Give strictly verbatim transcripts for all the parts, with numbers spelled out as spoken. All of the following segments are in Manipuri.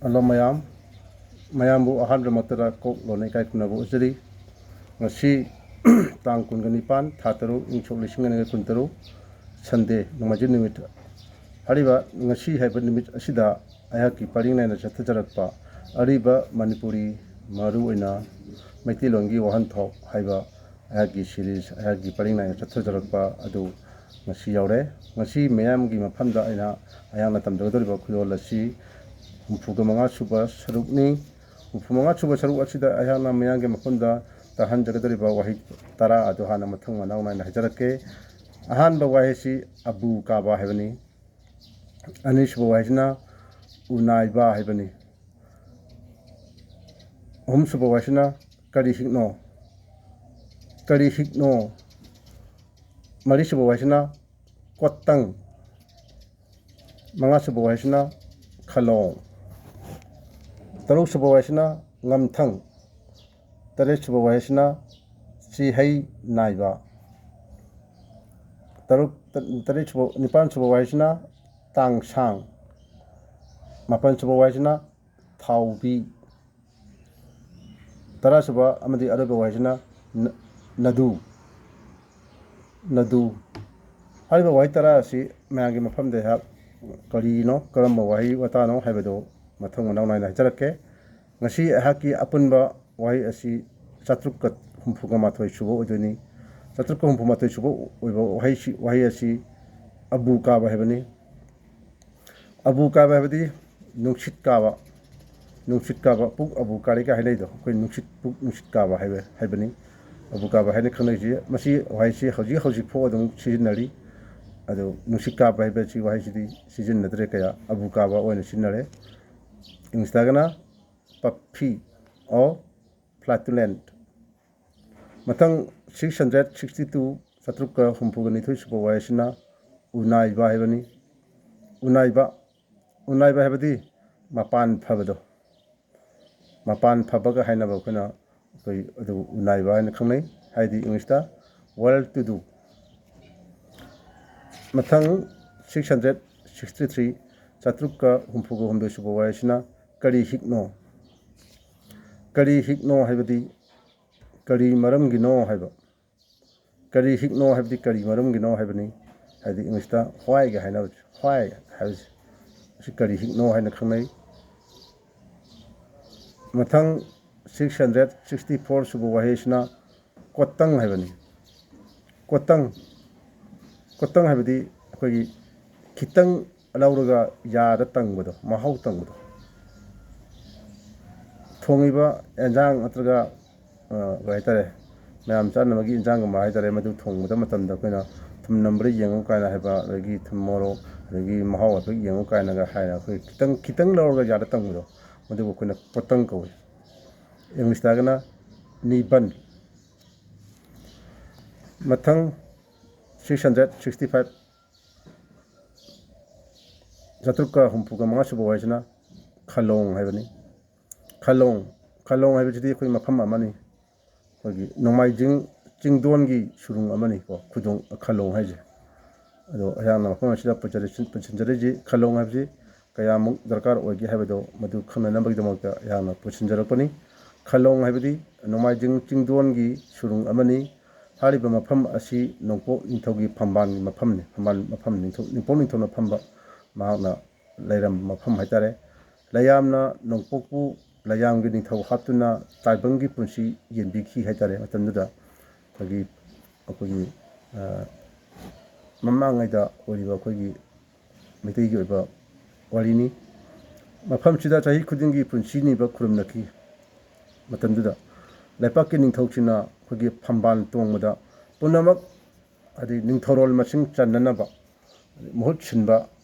ꯍꯜꯂꯣ ꯃꯌꯥꯝ, ꯃꯌꯥꯝꯕꯨ ꯑꯍꯥꯟꯕꯃꯛꯇꯗ ꯀꯣꯛ ꯂꯣꯟꯅ ꯏꯀꯥꯏ ꯈꯨꯝꯅꯕ ꯎꯠꯆꯔꯤ꯫ ꯉꯁꯤ ꯇꯥꯡ ꯀꯨꯟꯒ ꯅꯤꯄꯥꯟ, ꯊꯥ ꯇꯔꯨꯛ, ꯏꯪ ꯁꯣꯛ ꯂꯤꯁꯤꯡ ꯑꯅꯤꯒ ꯀꯨꯟꯇꯔꯨꯛ, ꯁꯟꯗꯦ, ꯅꯣꯡꯃꯥꯏꯖꯤꯡ ꯅꯨꯃꯤꯠ꯫ ꯍꯥꯏꯔꯤꯕ ꯉꯁꯤ ꯍꯥꯏꯕ ꯅꯨꯃꯤꯠ ꯑꯁꯤꯗ ꯑꯩꯍꯥꯛꯀꯤ ꯄꯔꯤꯡ ꯅꯥꯏꯅ ꯆꯠꯊꯖꯔꯛꯄ ꯑꯔꯤꯕ ꯃꯅꯤꯄꯨꯔꯤ, ꯃꯔꯨꯑꯣꯏꯅ ꯃꯩꯇꯩꯂꯣꯟꯒꯤ ꯋꯥꯍꯟꯊꯣꯛ ꯍꯥꯏꯕ ꯑꯩꯍꯥꯛꯀꯤ ꯁꯤꯔꯤꯁ, ꯑꯩꯍꯥꯛꯀꯤ ꯄꯔꯤꯡ ꯅꯥꯏꯅ ꯆꯠꯊꯖꯔꯛꯄ ꯑꯗꯨ ꯉꯁꯤ ꯌꯧꯔꯦ꯫ ꯉꯁꯤ ꯃꯤꯌꯥꯝꯒꯤ ꯃꯐꯝꯗ ꯑꯩꯅ ꯑꯩꯍꯥꯛꯅ ꯇꯝꯖꯒꯗꯧꯔꯤꯕ ꯈꯨꯗꯣꯜ ꯑꯁꯤ ꯍꯨꯝꯐꯨꯒ ꯃꯉꯥ ꯁꯨꯕ ꯁꯔꯨꯛꯅꯤ꯫ ꯍꯨꯝꯐꯨ ꯃꯉꯥ ꯁꯨꯕ ꯁꯔꯨꯛ ꯑꯁꯤꯗ ꯑꯩꯍꯥꯛꯅ ꯃꯤꯌꯥꯝꯒꯤ ꯃꯐꯝꯗ ꯇꯥꯍꯟꯖꯒꯗꯧꯔꯤꯕ ꯋꯥꯍꯩ ꯇꯔꯥ ꯑꯗꯨ ꯍꯥꯟꯅ ꯃꯊꯪ ꯃꯅꯥꯎ ꯅꯥꯏꯅ ꯍꯥꯏꯖꯔꯛꯀꯦ꯫ ꯑꯍꯥꯟꯕ ꯋꯥꯍꯩꯁꯤ ꯑꯕꯨ ꯀꯥꯕ ꯍꯥꯏꯕꯅꯤ꯫ ꯑꯅꯤꯁꯨꯕ ꯋꯥꯍꯩꯁꯤꯅ ꯎꯅꯥꯏꯕ ꯍꯥꯏꯕꯅꯤ꯫ ꯑꯍꯨꯝꯁꯨꯕ ꯋꯥꯍꯩꯁꯤꯅ ꯀꯔꯤ ꯍꯤꯛꯅꯣ? ꯀꯔꯤ ꯍꯤꯛꯅꯣ? ꯃꯔꯤꯁꯨꯕ ꯋꯥꯍꯩꯁꯤꯅ ꯀꯣꯠꯇꯪ꯫ ꯃꯉꯥꯁꯨꯕ ꯋꯥꯍꯩꯁꯤꯅ ꯈꯂꯣꯡ꯫ ꯇꯔꯨꯛꯁꯨꯕ ꯋꯥꯍꯩꯁꯤꯅ ꯉꯝꯊꯪ꯫ ꯇꯔꯦꯠꯁꯨꯕ ꯋꯥꯍꯩꯁꯤꯅ ꯆꯤꯍꯩ ꯅꯥꯏꯕ꯫ ꯇꯔꯨꯛ, ꯇꯔꯦꯠꯁꯨꯕ, ꯅꯤꯄꯥꯟꯁꯨꯕ ꯋꯥꯍꯩꯁꯤꯅ ꯇꯥꯡꯁꯥꯡ꯫ ꯃꯥꯄꯟꯁꯨꯕ ꯋꯥꯍꯩꯁꯤꯅ ꯊꯥꯎꯕꯤ꯫ ꯇꯔꯥꯁꯨꯕ ꯑꯃꯗꯤ ꯑꯔꯣꯏꯕ ꯋꯥꯍꯩꯁꯤꯅ ꯅ-, ꯅꯗꯨ꯫ ꯅꯗꯨ꯫ ꯍꯥꯏꯔꯤꯕ ꯋꯥꯍꯩ ꯇꯔꯥ ꯑꯁꯤ ꯃꯌꯥꯝꯒꯤ ꯃꯐꯝꯗ ꯑꯩꯍꯥꯛ ꯀꯔꯤꯅꯣ, ꯀꯔꯝꯕ ꯋꯥꯍꯩ ꯋꯥꯇꯥꯅꯣ ꯍꯥꯏꯕꯗꯨ ꯃꯊꯪ ꯃꯅꯥꯎ ꯅꯥꯏꯅ ꯍꯥꯏꯖꯔꯛꯀꯦ꯫ ꯉꯁꯤ ꯑꯩꯍꯥꯛꯀꯤ ꯑꯄꯨꯟꯕ ꯋꯥꯍꯩ ꯑꯁꯤ ꯆꯥꯇ꯭ꯔꯨꯛꯀ ꯍꯨꯝꯐꯨꯒ ꯃꯥꯊꯣꯏ ꯁꯨꯕ ꯑꯣꯏꯗꯣꯏꯅꯤ꯫ ꯆꯥꯇ꯭ꯔꯨꯛꯀ ꯍꯨꯝꯐꯨ ꯃꯥꯊꯣꯏ ꯁꯨꯕ ꯑꯣꯏꯕ ꯋꯥꯍꯩꯁꯤ, ꯋꯥꯍꯩ ꯑꯁꯤ ꯑꯕꯨ ꯀꯥꯕ ꯍꯥꯏꯕꯅꯤ꯫ ꯑꯕꯨ ꯀꯥꯕ ꯍꯥꯏꯕꯗꯤ ꯅꯨꯡꯁꯤꯠ ꯀꯥꯕ, ꯅꯨꯡꯁꯤꯠ ꯀꯥꯕ, ꯄꯨꯛ ꯑꯕꯨ ꯀꯥꯔꯦꯒ ꯍꯥꯏꯅꯩꯗꯣ, ꯑꯩꯈꯣꯏ ꯅꯨꯡꯁꯤꯠ, ꯄꯨꯛ ꯅꯨꯡꯁꯤꯠ ꯀꯥꯕ ꯍꯥꯏꯕ, ꯍꯥꯏꯕꯅꯤ꯫ ꯑꯕꯨ ꯀꯥꯕ ꯍꯥꯏꯅ ꯈꯪꯅꯩꯁꯤ, ꯃꯁꯤ ꯋꯥꯍꯩꯁꯤ ꯍꯧꯖꯤꯛ ꯍꯧꯖꯤꯛ ꯐꯥꯎ ꯑꯗꯨꯝ ꯁꯤꯖꯤꯟꯅꯔꯤ꯫ ꯑꯗꯨ ꯅꯨꯡꯁꯤꯠ ꯀꯥꯕ ꯍꯥꯏꯕꯁꯤ ꯋꯥꯍꯩꯁꯤꯗꯤ ꯁꯤꯖꯤꯟꯅꯗ꯭ꯔꯦ ꯀꯌꯥ, ꯑꯕꯨ ꯀꯥꯕ ꯑꯣꯏꯅ ꯁꯤꯖꯤꯟꯅꯔꯦ꯫ ꯏꯪꯂꯤꯁꯇꯒꯅ puffy or flatulent꯫ ꯃꯊꯪ six hundred sixty two, ꯆꯥꯇ꯭ꯔꯨꯛꯀ ꯍꯨꯝꯐꯨꯒ ꯅꯤꯊꯣꯏ ꯁꯨꯕ ꯋꯥꯍꯩꯁꯤꯅ ꯎꯅꯥꯏꯕ ꯍꯥꯏꯕꯅꯤ꯫ ꯎꯅꯥꯏꯕ, ꯎꯅꯥꯏꯕ ꯍꯥꯏꯕꯗꯤ ꯃꯄꯥꯟ ꯐꯕꯗꯣ, ꯃꯄꯥꯟ ꯐꯕꯒ ꯍꯥꯏꯅꯕ ꯑꯩꯈꯣꯏꯅ, ꯑꯩꯈꯣꯏ ꯑꯗꯨ ꯎꯅꯥꯏꯕ ꯍꯥꯏꯅ ꯈꯪꯅꯩ, ꯍꯥꯏꯗꯤ ꯏꯪꯂꯤꯁꯇ well to do꯫ ꯃꯊꯪ six hundred sixty three, ꯆꯥꯇ꯭ꯔꯨꯛꯀ ꯍꯨꯝꯐꯨꯒ ꯍꯨꯝꯗꯣꯏ ꯁꯨꯕ ꯋꯥꯍꯩꯁꯤꯅ ꯀꯔꯤ ꯍꯤꯛꯅꯣ? ꯀꯔꯤ ꯍꯤꯛꯅꯣ ꯍꯥꯏꯕꯗꯤ ꯀꯔꯤ ꯃꯔꯝꯒꯤꯅꯣ ꯍꯥꯏꯕ꯫ ꯀꯔꯤ ꯍꯤꯛꯅꯣ ꯍꯥꯏꯕꯗꯤ ꯀꯔꯤ ꯃꯔꯝꯒꯤꯅꯣ ꯍꯥꯏꯕꯅꯤ꯫ ꯍꯥꯏꯗꯤ ꯏꯪꯂꯤꯁꯇ why ꯒ ꯍꯥꯏꯅꯕꯁꯦ, why ꯍꯥꯏꯕꯁꯦ, ꯃꯁꯤ ꯀꯔꯤ ꯍꯤꯛꯅꯣ ꯍꯥꯏꯅ ꯈꯪꯅꯩ꯫ ꯃꯊꯪ six hundred sixty four ꯁꯨꯕ ꯋꯥꯍꯩꯁꯤꯅ ꯀꯣꯇꯪ ꯍꯥꯏꯕꯅꯤ꯫ ꯀꯣꯇꯪ, ꯀꯣꯇꯪ ꯍꯥꯏꯕꯗꯤ ꯑꯩꯈꯣꯏꯒꯤ ꯈꯤꯇꯪ ꯂꯧꯔꯒ ꯌꯥꯗ ꯇꯪꯕꯗꯣ, ꯃꯍꯥꯎ ꯇꯪꯕꯗꯣ꯫ ꯊꯣꯡꯉꯤꯕ ꯑꯦꯟꯖꯥꯡ ꯅꯠꯇ꯭ꯔꯒ, ꯑ, ꯀꯩ ꯍꯥꯏꯇꯥꯔꯦ, ꯃꯌꯥꯝ ꯆꯥꯅꯕꯒꯤ ꯏꯟꯖꯥꯡꯒꯨꯝꯕ ꯍꯥꯏꯇꯥꯔꯦ, ꯃꯗꯨ ꯊꯣꯡꯕꯗ ꯃꯇꯝꯗ ꯑꯩꯈꯣꯏꯅ ꯊꯨꯝ ꯅꯝꯕ꯭ꯔꯥ ꯌꯦꯡꯉꯨ ꯀꯥꯏꯅ ꯍꯥꯏꯕ, ꯑꯗꯒꯤ ꯊꯨꯝ ꯃꯣꯔꯣꯛ, ꯑꯗꯒꯤ ꯃꯍꯥꯎ ꯍꯥꯏꯐꯦꯠ ꯌꯦꯡꯉꯨ ꯀꯥꯏꯅꯒ ꯍꯥꯏꯅ ꯑꯩꯈꯣꯏ ꯈꯤꯇꯪ, ꯈꯤꯇꯪ ꯂꯧꯔꯒ ꯌꯥꯗ ꯇꯪꯕꯗꯣ, ꯃꯗꯨꯕꯨ ꯑꯩꯈꯣꯏꯅ ꯀꯣꯇꯪ ꯀꯧꯏ꯫ ꯏꯪꯂꯤꯁꯇ ꯍꯥꯏꯔꯒꯅ ꯅꯤꯕꯟ꯫ ꯃꯊꯪ six hundred sixty five, ꯆꯥꯇ꯭ꯔꯨꯛꯀ ꯍꯨꯝꯐꯨꯒ ꯃꯉꯥ ꯁꯨꯕ ꯋꯥꯍꯩꯁꯤꯅ ꯈꯂꯣꯡ ꯍꯥꯏꯕꯅꯤ꯫ ꯈꯂꯣꯡ, ꯈꯂꯣꯡ ꯍꯥꯏꯕꯁꯤꯗꯤ ꯑꯩꯈꯣꯏ ꯃꯐꯝ ꯑꯃꯅꯤ꯫ ꯑꯩꯈꯣꯏꯒꯤ ꯅꯣꯡꯃꯥꯏꯖꯤꯡ ꯆꯤꯡꯗꯣꯟꯒꯤ ꯁꯨꯔꯨꯡ ꯑꯃꯅꯤꯀꯣ, ꯈꯨꯗꯣꯡ, ꯈꯂꯣꯡ ꯍꯥꯏꯁꯦ꯫ ꯑꯗꯣ ꯑꯩꯍꯥꯛꯅ ꯃꯐꯝ ꯑꯁꯤꯗ ꯄꯨꯟꯁꯤꯟꯖꯔꯛꯏꯁꯤ, ꯈꯂꯣꯡ ꯍꯥꯏꯕꯁꯤ ꯀꯌꯥꯃꯨꯛ ꯗꯔꯀꯥꯔ ꯑꯣꯏꯒꯦ ꯍꯥꯏꯕꯗꯣ ꯃꯗꯨ ꯈꯪꯅꯅꯕꯒꯤꯗꯃꯛꯇ ꯑꯩꯍꯥꯛꯅ ꯄꯨꯟꯁꯤꯟꯖꯔꯛꯄꯅꯤ꯫ ꯈꯂꯣꯡ ꯍꯥꯏꯕꯗꯤ ꯅꯣꯡꯃꯥꯏꯖꯤꯡ ꯆꯤꯡꯗꯣꯟꯒꯤ ꯁꯨꯔꯨꯡ ꯑꯃꯅꯤ꯫ ꯍꯥꯏꯔꯤꯕ ꯃꯐꯝ ꯑꯁꯤ ꯅꯣꯡꯄꯣꯛ ꯅꯤꯡꯊꯧꯒꯤ ꯐꯝꯕꯥꯜꯒꯤ ꯃꯐꯝꯅꯤ꯫ ꯐꯝꯕꯥꯜ ꯃꯐꯝ, ꯅꯤꯡꯊꯧ, ꯅꯣꯡꯄꯣꯛ ꯅꯤꯡꯊꯧꯅ ꯐꯝꯕ ꯃꯍꯥꯛꯅ ꯂꯩꯔꯝꯕ ꯃꯐꯝ ꯍꯥꯏꯇꯥꯔꯦ꯫ ꯂꯩꯌꯥꯝꯅ ꯅꯣꯡꯄꯣꯛꯄꯨ ꯂꯩꯌꯥꯝꯒꯤ ꯅꯤꯡꯊꯧ ꯍꯥꯞꯇꯨꯅ ꯇꯥꯏꯕꯪꯒꯤ ꯄꯨꯟꯁꯤ ꯌꯦꯟꯕꯤꯈꯤ ꯍꯥꯏꯇꯥꯔꯦ꯫ ꯃꯇꯝꯗꯨꯗ ꯑꯩꯈꯣꯏꯒꯤ, ꯑꯩꯈꯣꯏꯒꯤ, ꯑ, ꯃꯃꯥꯡꯉꯩꯗ ꯑꯣꯏꯔꯤꯕ ꯑꯩꯈꯣꯏꯒꯤ ꯃꯩꯇꯩꯒꯤ ꯑꯣꯏꯕ ꯋꯥꯔꯤꯅꯤ꯫ ꯃꯐꯝꯁꯤꯗ ꯆꯍꯤ ꯈꯨꯗꯤꯡꯒꯤ ꯄꯨꯟꯁꯤ ꯅꯤꯕ ꯈꯨꯔꯨꯝꯅꯈꯤ꯫ ꯃꯇꯝꯗꯨꯗ ꯂꯩꯄꯥꯛꯀꯤ ꯅꯤꯡꯊꯧꯁꯤꯡꯅ ꯑꯩꯈꯣꯏꯒꯤ ꯐꯝꯕꯥꯜ ꯇꯣꯡꯕꯗ ꯄꯨꯝꯅꯃꯛ, ꯍꯥꯏꯗꯤ ꯅꯤꯡꯊꯧꯔꯣꯜ ꯃꯁꯤꯡ ꯆꯟꯅꯅꯕ ꯃꯍꯨꯠ ꯁꯤꯟꯕ,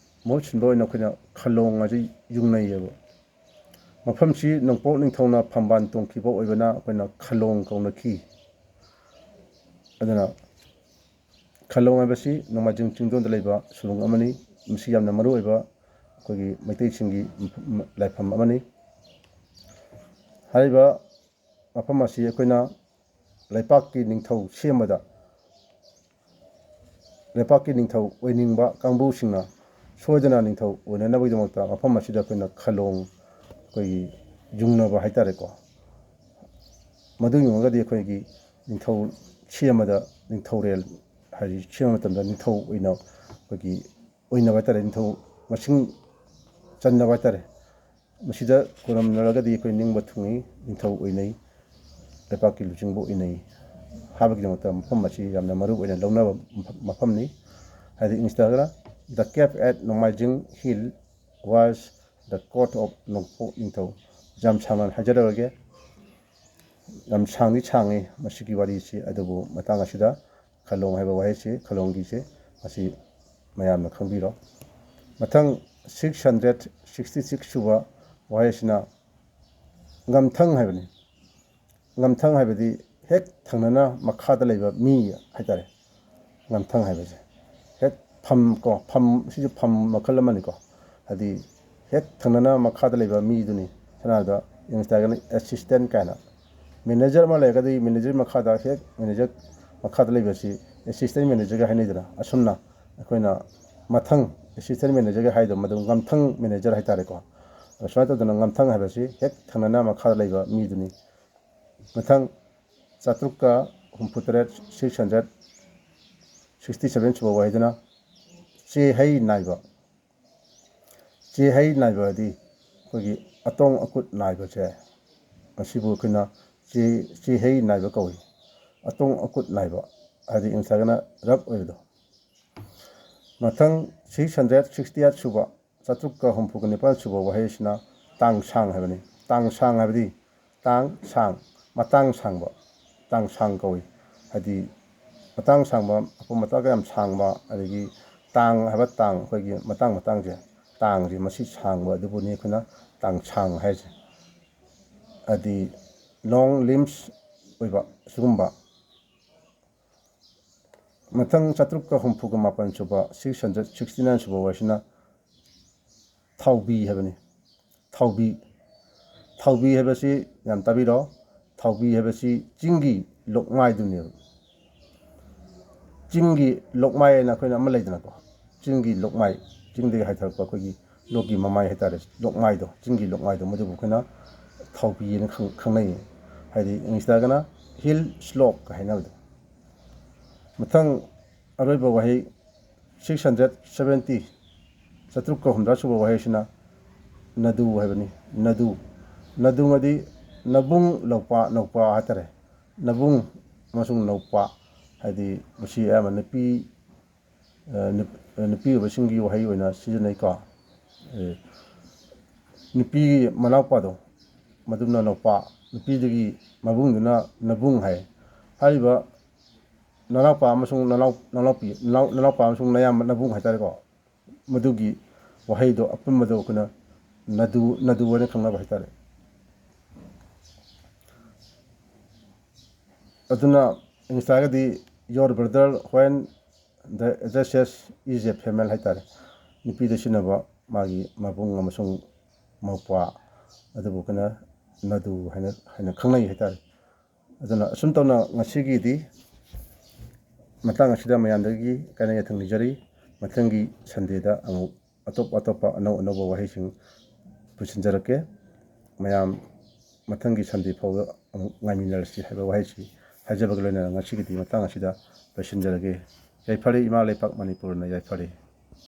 ꯃꯍꯨꯠ ꯁꯤꯟꯕ ꯑꯣꯏꯅ ꯑꯩꯈꯣꯏꯅ ꯈꯂꯣꯡ ꯑꯁꯤ ꯌꯨꯡꯅꯩꯌꯦꯕ꯫ ꯃꯐꯝꯁꯤ ꯅꯣꯡꯄꯣꯛ ꯅꯤꯡꯊꯧꯅ ꯐꯝꯕꯥꯜ ꯇꯣꯡꯈꯤꯕ ꯑꯣꯏꯕꯅ ꯑꯩꯈꯣꯏꯅ ꯈꯂꯣꯡ ꯀꯧꯅꯈꯤ꯫ ꯑꯗꯨꯅ ꯈꯂꯣꯡ ꯍꯥꯏꯕꯁꯤ ꯅꯣꯡꯃꯥꯏꯖꯤꯡ ꯆꯤꯡꯗꯣꯟꯗ ꯂꯩꯕ ꯁꯨꯔꯨꯡ ꯑꯃꯅꯤ꯫ ꯃꯁꯤ ꯌꯥꯝꯅ ꯃꯔꯨꯑꯣꯏꯕ ꯑꯩꯈꯣꯏꯒꯤ ꯃꯩꯇꯩꯁꯤꯡꯒꯤ ꯂꯥꯏꯐꯝ ꯑꯃꯅꯤ꯫ ꯍꯥꯏꯔꯤꯕ ꯃꯐꯝ ꯑꯁꯤ ꯑꯩꯈꯣꯏꯅ ꯂꯩꯄꯥꯛꯀꯤ ꯅꯤꯡꯊꯧ ꯁꯦꯝꯕꯗ, ꯂꯩꯄꯥꯛꯀꯤ ꯅꯤꯡꯊꯧ ꯑꯣꯏꯅꯤꯡꯕ ꯀꯥꯡꯕꯨꯁꯤꯡꯅ ꯁꯣꯏꯗꯅ ꯅꯤꯡꯊꯧ ꯑꯣꯏꯅꯅꯕꯒꯤꯗꯃꯛꯇ ꯃꯐꯝ ꯑꯁꯤꯗ ꯑꯩꯈꯣꯏꯅ ꯈꯂꯣꯡ, ꯑꯩꯈꯣꯏꯒꯤ ꯌꯨꯡꯅꯕ ꯍꯥꯏꯇꯥꯔꯦꯀꯣ꯫ ꯃꯗꯨ ꯌꯨꯡꯉꯒꯗꯤ ꯑꯩꯈꯣꯏꯒꯤ ꯅꯤꯡꯊꯧ ꯁꯤ ꯑꯃꯗ ꯅꯤꯡꯊꯧꯔꯦꯜ ꯍꯥꯏꯗꯤ ꯁꯤ ꯃꯇꯝꯗ ꯅꯤꯡꯊꯧ ꯑꯣꯏꯅ ꯑꯩꯈꯣꯏꯒꯤ ꯑꯣꯏꯅꯕ ꯍꯥꯏꯇꯥꯔꯦ, ꯅꯤꯡꯊꯧ ꯃꯁꯤꯡ ꯆꯟꯅꯕ ꯍꯥꯏꯇꯥꯔꯦ꯫ ꯃꯁꯤꯗ ꯈꯨꯔꯨꯝꯅꯔꯒꯗꯤ ꯑꯩꯈꯣꯏ ꯅꯤꯡꯕ ꯊꯨꯡꯏ, ꯅꯤꯡꯊꯧ ꯑꯣꯏꯅꯩ, ꯂꯩꯄꯥꯛꯀꯤ ꯂꯨꯆꯤꯡꯕ ꯑꯣꯏꯅꯩ ꯍꯥꯏꯕꯒꯤꯗꯃꯛꯇ ꯃꯐꯝ ꯑꯁꯤ ꯌꯥꯝꯅ ꯃꯔꯨ ꯑꯣꯏꯅ ꯂꯧꯅꯕ ꯃꯐꯝꯅꯤ꯫ ꯍꯥꯏꯗꯤ ꯏꯪꯂꯤꯁꯇ ꯍꯥꯏꯔꯒꯅ, "The cave at Nongmaijing Hill was the court of ꯅꯣꯡꯄꯣꯛ ꯅꯤꯡꯊꯧ"꯫ ꯌꯥꯝ ꯁꯥꯡꯅ ꯍꯥꯏꯖꯔꯔꯣꯏꯒꯦ, ꯌꯥꯝ ꯁꯥꯡꯗꯤ ꯁꯥꯡꯉꯤ ꯃꯁꯤꯒꯤ ꯋꯥꯔꯤꯁꯤ, ꯑꯗꯨꯕꯨ ꯃꯇꯥꯡ ꯑꯁꯤꯗ ꯈꯂꯣꯡ ꯍꯥꯏꯕ ꯋꯥꯍꯩꯁꯤ, ꯈꯂꯣꯡꯒꯤꯁꯦ, ꯃꯁꯤ ꯃꯌꯥꯝꯅ ꯈꯪꯕꯤꯔꯣ꯫ ꯃꯊꯪ, six hundred sixty six ꯁꯨꯕ ꯋꯥꯍꯩ ꯑꯁꯤꯅ ꯉꯝꯊꯪ ꯍꯥꯏꯕꯅꯤ꯫ ꯉꯝꯊꯪ ꯍꯥꯏꯕꯗꯤ ꯍꯦꯛ ꯊꯪꯅꯅ ꯃꯈꯥꯗ ꯂꯩꯕ ꯃꯤ ꯍꯥꯏꯇꯥꯔꯦ꯫ ꯉꯝꯊꯪ ꯍꯥꯏꯕꯁꯦ ꯍꯦꯛ ꯐꯝ ꯀꯣ, ꯐꯝ, ꯁꯤꯁꯨ ꯐꯝ ꯃꯈꯜ ꯑꯃꯅꯤꯀꯣ꯫ ꯍꯥꯏꯗꯤ ꯍꯦꯛ ꯊꯪꯅꯅ ꯃꯈꯥꯗ ꯂꯩꯕ ꯃꯤꯗꯨꯅꯤ꯫ ꯁꯝꯅ ꯍꯥꯏꯔꯕꯗ ꯏꯪꯂꯤꯁꯇ ꯍꯥꯏꯔꯒꯅ assistant ꯀꯥꯏꯅ꯫ ꯃꯦꯅꯦꯖꯔ ꯑꯃ ꯂꯩꯔꯒꯗꯤ ꯃꯦꯅꯦꯖꯔ ꯃꯈꯥꯗ ꯍꯦꯛ ꯃꯦꯅꯦꯖꯔ ꯃꯈꯥꯗ ꯂꯩꯕꯁꯤ assistant managerꯒ ꯍꯥꯏꯅꯩꯗꯅ꯫ ꯑꯁꯨꯝꯅ ꯑꯩꯈꯣꯏꯅ ꯃꯊꯪ assistant managerꯒ ꯍꯥꯏꯗꯣ ꯃꯗꯨ ꯉꯝꯊꯪ ꯃꯦꯅꯦꯖꯔ ꯍꯥꯏꯇꯥꯔꯦꯀꯣ꯫ ꯑꯗꯣ ꯁꯨꯃꯥꯏꯅ ꯇꯧꯗꯅ ꯉꯝꯊꯪ ꯍꯥꯏꯕꯁꯤ ꯍꯦꯛ ꯊꯪꯅꯅ ꯃꯈꯥꯗ ꯂꯩꯕ ꯃꯤꯗꯨꯅꯤ꯫ ꯃꯊꯪ ꯆꯥꯇ꯭ꯔꯨꯛꯀ ꯍꯨꯝꯐꯨꯇꯔꯦꯠ, six hundred sixty seven ꯁꯨꯕ ꯋꯥꯍꯩꯗꯨꯅ ꯆꯦꯍꯩ ꯅꯥꯏꯕ꯫ ꯆꯦꯍꯩ ꯅꯥꯏꯕ ꯍꯥꯏꯗꯤ ꯑꯩꯈꯣꯏꯒꯤ ꯑꯇꯣꯡ ꯑꯀꯨꯠ ꯅꯥꯏꯕꯁꯦ, ꯃꯁꯤꯕꯨ ꯑꯩꯈꯣꯏꯅ ꯆꯦ-, ꯆꯦꯍꯩ ꯅꯥꯏꯕ ꯀꯧꯏ꯫ ꯑꯇꯣꯡ ꯑꯀꯨꯠ ꯅꯥꯏꯕ ꯍꯥꯏꯗꯤ ꯏꯪꯂꯤꯁ ꯍꯥꯏꯔꯒꯅ rough ꯑꯣꯏꯕꯗꯣ꯫ ꯃꯊꯪ six hundred sixty eight ꯁꯨꯕ, ꯆꯥꯇ꯭ꯔꯨꯛꯀ ꯍꯨꯝꯐꯨꯒ ꯅꯤꯄꯥꯟ ꯁꯨꯕ ꯋꯥꯍꯩ ꯑꯁꯤꯅ ꯇꯥꯡꯁꯥꯡ ꯍꯥꯏꯕꯅꯤ꯫ ꯇꯥꯡꯁꯥꯡ ꯍꯥꯏꯕꯗꯤ ꯇꯥꯡ ꯁꯥꯡ, ꯃꯇꯥꯡ ꯁꯥꯡꯕ, ꯇꯥꯡꯁꯥꯡ ꯀꯧꯏ꯫ ꯍꯥꯏꯗꯤ ꯃꯇꯥꯡ ꯁꯥꯡꯕ, ꯃꯄꯨꯡ ꯃꯇꯥꯒ ꯌꯥꯝ ꯁꯥꯡꯕ, ꯑꯗꯒꯤ ꯇꯥꯡ ꯍꯥꯏꯕ ꯇꯥꯡ, ꯑꯩꯈꯣꯏꯒꯤ ꯃꯇꯥꯡ ꯃꯇꯥꯡꯁꯦ, ꯇꯥꯡꯁꯦ ꯃꯁꯤ ꯁꯥꯡꯕ ꯑꯗꯨꯕꯨꯅꯤ ꯑꯩꯈꯣꯏꯅ ꯇꯥꯡꯁꯥꯡ ꯍꯥꯏꯁꯦ꯫ ꯍꯥꯏꯗꯤ long limbs ꯑꯣꯏꯕ ꯁꯤꯒꯨꯝꯕ꯫ ꯃꯊꯪ ꯆꯥꯇ꯭ꯔꯨꯛꯀ ꯍꯨꯝꯐꯨꯒ ꯃꯥꯄꯟ ꯁꯨꯕ, six hundred sixty nine ꯁꯨꯕ ꯋꯥꯍꯩꯁꯤꯅ ꯊꯥꯎꯕꯤ ꯍꯥꯏꯕꯅꯤ꯫ ꯊꯥꯎꯕꯤ꯫ ꯊꯥꯎꯕꯤ ꯍꯥꯏꯕꯁꯤ ꯌꯥꯝ ꯇꯥꯕꯤꯔꯣ꯫ ꯊꯥꯎꯕꯤ ꯍꯥꯏꯕꯁꯤ ꯆꯤꯡꯒꯤ ꯂꯣꯛꯃꯥꯏꯗꯨꯅꯦꯕ꯫ ꯆꯤꯡꯒꯤ ꯂꯣꯛꯃꯥꯏ ꯍꯥꯏꯅ ꯑꯩꯈꯣꯏꯅ ꯑꯃ ꯂꯩꯗꯅꯀꯣ꯫ ꯆꯤꯡꯒꯤ ꯂꯣꯛꯃꯥꯏ, ꯆꯤꯡꯗꯒꯤ ꯍꯥꯏꯊꯔꯛꯄ ꯑꯩꯈꯣꯏꯒꯤ ꯂꯣꯛꯀꯤ ꯃꯃꯥꯏ ꯍꯥꯏꯇꯥꯔꯦ, ꯂꯣꯛꯃꯥꯏꯗꯣ, ꯆꯤꯡꯒꯤ ꯂꯣꯛꯃꯥꯏꯗꯣ, ꯃꯗꯨꯕꯨ ꯑꯩꯈꯣꯏꯅ ꯊꯥꯎꯄꯤ ꯍꯥꯏꯅ ꯈꯪ-, ꯈꯪꯅꯩ꯫ ꯍꯥꯏꯗꯤ ꯏꯪꯂꯤꯁꯇ ꯍꯥꯏꯔꯒꯅ ꯍꯤꯜ ꯁ꯭ꯂꯣꯞꯀ ꯍꯥꯏꯅꯕꯗꯣ꯫ ꯃꯊꯪ ꯑꯔꯣꯏꯕ ꯋꯥꯍꯩ, six hundred seventy, ꯆꯥꯇ꯭ꯔꯨꯛꯀ ꯍꯨꯝꯗ꯭ꯔꯥ ꯁꯨꯕ ꯋꯥꯍꯩꯁꯤꯅ ꯅꯗꯨ ꯍꯥꯏꯕꯅꯤ꯫ ꯅꯗꯨ, ꯅꯗꯨ ꯑꯗꯤ ꯅꯕꯨꯡ, ꯂꯧꯄꯥ, ꯅꯧꯄꯥ ꯍꯥꯏꯇꯥꯔꯦ꯫ ꯅꯕꯨꯡ ꯑꯃꯁꯨꯡ ꯅꯧꯄꯥ ꯍꯥꯏꯗꯤ ꯃꯁꯤ ꯑꯌꯥꯝꯕ ꯅꯨꯄꯤ, ꯑ, ꯅꯨꯞ-, ꯑ, ꯅꯨꯄꯤ ꯑꯣꯏꯕꯁꯤꯡꯒꯤ ꯋꯥꯍꯩ ꯑꯣꯏꯅ ꯁꯤꯖꯤꯟꯅꯩꯀꯣ꯫ ꯑꯦ, ꯅꯨꯄꯤꯒꯤ ꯃꯅꯥꯎꯄꯥꯗꯣ, ꯃꯗꯨꯅ ꯅꯧꯄꯥ, ꯅꯨꯄꯤꯗꯨꯒꯤ ꯃꯕꯨꯡꯗꯨꯅ ꯅꯕꯨꯡ ꯍꯥꯏ꯫ ꯍꯥꯏꯔꯤꯕ ꯅꯅꯥꯎꯄꯥ ꯑꯃꯁꯨꯡ ꯅꯅꯥꯎ-, ꯅꯅꯥꯎꯄꯤ, ꯅꯅꯥꯎ-, ꯅꯅꯥꯎꯄꯥ ꯑꯃꯁꯨꯡ ꯅꯌꯥꯝꯕ ꯅꯕꯨꯡ ꯍꯥꯏꯇꯥꯔꯦꯀꯣ, ꯃꯗꯨꯒꯤ ꯋꯥꯍꯩꯗꯣ ꯑꯄꯨꯟꯕꯗꯣ ꯑꯩꯈꯣꯏꯅ ꯅꯗꯨ, ꯅꯗꯨ ꯍꯥꯏꯅ ꯈꯪꯅꯕ ꯍꯥꯏꯇꯥꯔꯦ꯫ ꯑꯗꯨꯅ ꯏꯪꯂꯤꯁꯇ ꯍꯥꯏꯔꯒꯗꯤ your brother when the address is a female ꯍꯥꯏꯇꯥꯔꯦ꯫ ꯅꯨꯄꯤꯗ ꯁꯤꯖꯤꯟꯅꯕ ꯃꯥꯒꯤ ꯃꯕꯨꯡ ꯑꯃꯁꯨꯡ ꯃꯧꯄ꯭ꯋꯥ ꯑꯗꯨꯕꯨ ꯑꯩꯈꯣꯏꯅ ꯅꯗꯨ ꯍꯥꯏꯅ, ꯍꯥꯏꯅ ꯈꯪꯅꯩ ꯍꯥꯏꯇꯥꯔꯦ꯫ ꯑꯗꯨꯅ ꯑꯁꯨꯝ ꯇꯧꯅ ꯉꯁꯤꯒꯤꯗꯤ ꯃꯇꯥꯡ ꯑꯁꯤꯗ ꯃꯌꯥꯝꯗꯒꯤ ꯀꯥꯏꯅ ꯌꯥꯊꯪ ꯅꯤꯖꯔꯤ꯫ ꯃꯊꯪꯒꯤ ꯁꯟꯗꯦꯗ ꯑꯃꯨꯛ ꯑꯇꯣꯞ ꯑꯇꯣꯞꯄ ꯑꯅꯧ ꯑꯅꯧꯕ ꯋꯥꯍꯩꯁꯤꯡ ꯄꯨꯁꯤꯟꯖꯔꯛꯀꯦ꯫ ꯃꯌꯥꯝ ꯃꯊꯪꯒꯤ ꯁꯟꯗꯦ ꯐꯥꯎꯕ ꯑꯃꯨꯛ ꯉꯥꯏꯃꯤꯟꯅꯔꯁꯤ ꯍꯥꯏꯕ ꯋꯥꯍꯩꯁꯤ ꯍꯥꯏꯖꯕꯒ ꯂꯣꯏꯅꯅ ꯉꯁꯤꯒꯤꯗꯤ ꯃꯇꯥꯡ ꯑꯁꯤꯗ ꯂꯣꯏꯁꯤꯟꯖꯔꯒꯦ꯫ ꯌꯥꯏꯐꯔꯦ ꯏꯃꯥ ꯂꯩꯄꯥꯛ ꯃꯅꯤꯄꯨꯔꯅ ꯌꯥꯏꯐꯔꯦ꯫